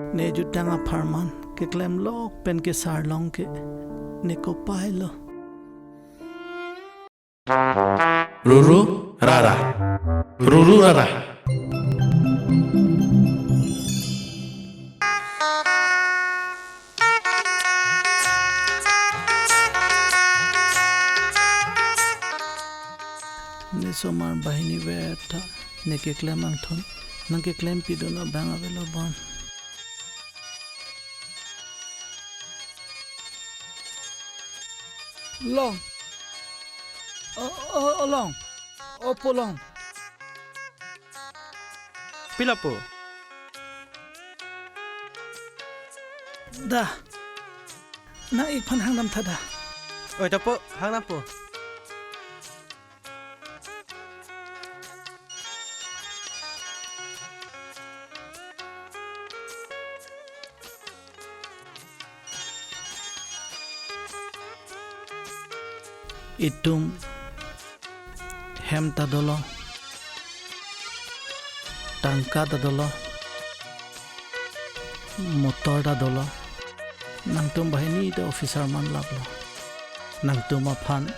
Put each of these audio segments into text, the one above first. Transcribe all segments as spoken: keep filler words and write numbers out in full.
Ne jutang apharman keklem lok pen kesar long ke ne kopai lo. Ruru rara. Ruru rara. Ne somar banghini veta ne keklem angthun nangkeklem pidun abang avelo bon. Long. O, o, o, Long. O, po Long. Pilo po? Da. Nang-ik aphan hangdam tha da. Oi, da po, hangdam po. Itum hem ta dolo, tangka ta dolo, motor ta dolo. Nangtum banghini ta officer man laplo. Nangtum aphan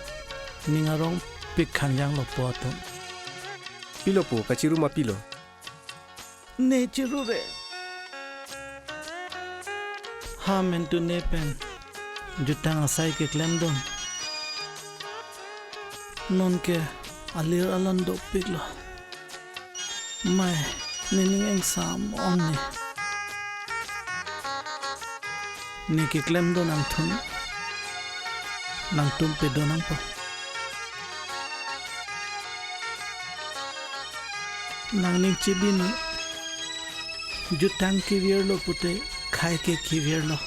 ning arongpik khangjang lo po atum. Pilo po, kachiru ma pilo? Ne chiru re. Ha mentu ne pen jutang asai keklemdun. Non ke alir alon dopiklo. Mai, nening engsam ong ne. Ne keklemdun angthun nangtum pedun nangpo. Nangning chibin jutang kevir lo pute khai ke kevir lo.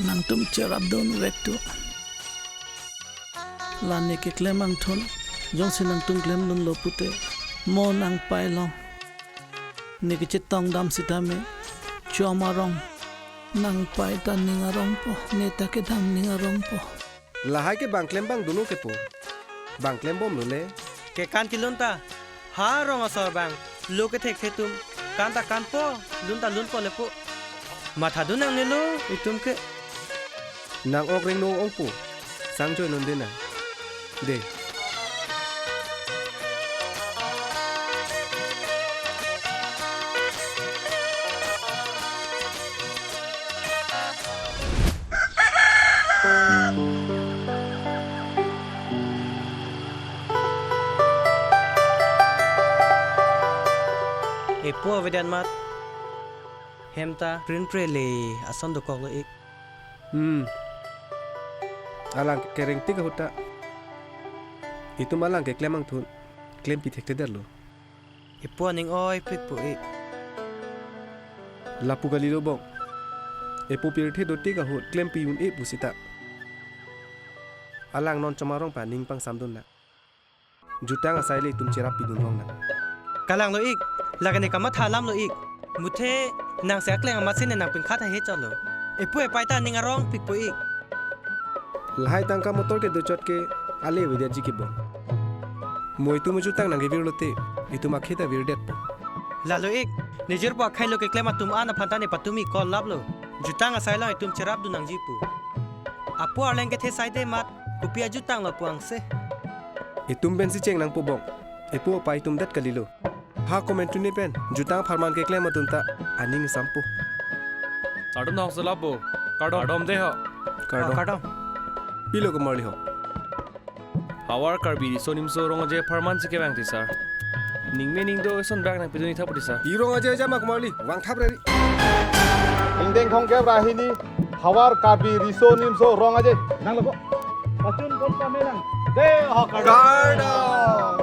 Nangtum cherapdun vek tu. La ne keklem angthun jongsi nangtum klemdunlo pute mo nangpai long. Ne kechetong dam sitame chom arong. Nangpai ta ning arongpo, ne ta kedam ning arongpo. Lahai ke bang klem bang dunlo ke po. Bang klembomlo le. Kekan kelun ta ha rong asor bang lo kethekthe atum kan ta kanpo, lun ta lunpo le po. Mathadun nangnelo itum ke. Nang ok rengno ong po. Sang joinon de nang. De. Epo avedet amat hem ta prinpre le ason dokoklo ik. Hmm. Alang kereng tik ahut ta. Itum alang keklem angthun klempi thekthedetlo. Epo aning oipik po ik. Lapu kalilo bong. Epo pirthe dotik ahut klempi un-e pusita. Alang non chom arong pa ning pangsamdun nang. Jutang asai le itum cherap pidun long nang. Kalanglo ik, lake ne kamatha alamlo ik. Muthe nangsi akleng amatsi ne nangpingkhat ahe chotlo. Epo epai ta ning arongpik po ik. Lahai tangka motor kedochot ke ale avedetji ke bong. Mo itum jutang nangkevirlo te, itum akhei ta virdetpo. Lalo ik, ne jirpo akhei lo keklem atum an aphan ta ne patumi call laplo. Jutang asai along itum cherapdun nangji pu. Apo arleng kethe saide amat, kopi ajutang lo pu angse. Itum pensi cheng nangpo bong. Epo apai itum det kalilo. Ha komentu ne pen jutang apharman keklem atum ta aning ingsam po. Kardom nang sela po. Kardom. Kardom de ho. Kardom. Ah, kardom. Pilo komarli ho? Havar Karbi Riso Nimso Rong Aje apharman si kevang ti sir. Ningme ningdo eson bak nangpidun-ik tha po ti sir. I Rong Aje aja ma komarli, vangthap reri. Ingdeng thomkep ra hini Havar Karbi Riso Nimso Rong Aje. Nanglo ko. Pachun kon pame nang. De ho kardom. Kardom.